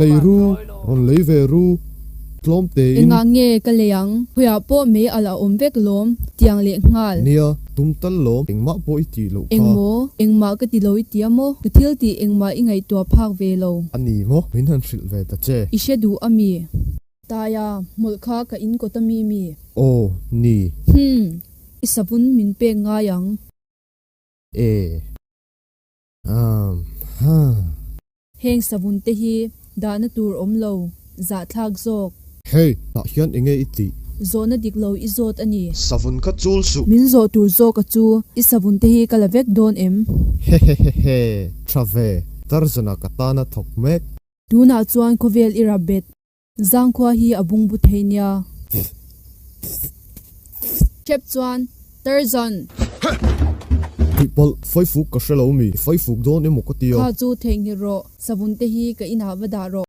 Lei ru, rawn lei ve ru, tlawm tein. Engah nge ka lei ang? Khawiah pawh mei alh a awm vek lawm, tiang leh nghal. Nia, tum tal lawm, engmah pawh i tih loh kha. Engmaw? Engmah ka ti lo i tia maw? Ka thil tih engmah i ngaihtuah phak ve lo. A ni maw? Min han hrilh ve ta che. I hre duh a mi? Taia, hmawlh kha ka in kawt a mi mi? Aw, ni. Hmm, i savun min pek ngai ang. E. Um, ha. Heng savun te hi dahna tur awm lo, zahthlak zawk. Hey, tah hian enge i tih? Zawhna dik lo i zawt a ni. Savun kha chul suh. Min zawh tur zawk a chu, i savun te hi ka la vek dawn em? Hehehehe, tha ve, Tarzan-a ka tana thawk mek. Tunah chuan khawvel i rap bet. Zangkhua hi a bungbu thei nia. Hrep chuan Tarzan! Tihpalh, Faifuk ka hre lo mi, Faifuk dawn emaw ka ti a. Kha chu theihnghilh rawh, savun te hi ka inah va dah rawh.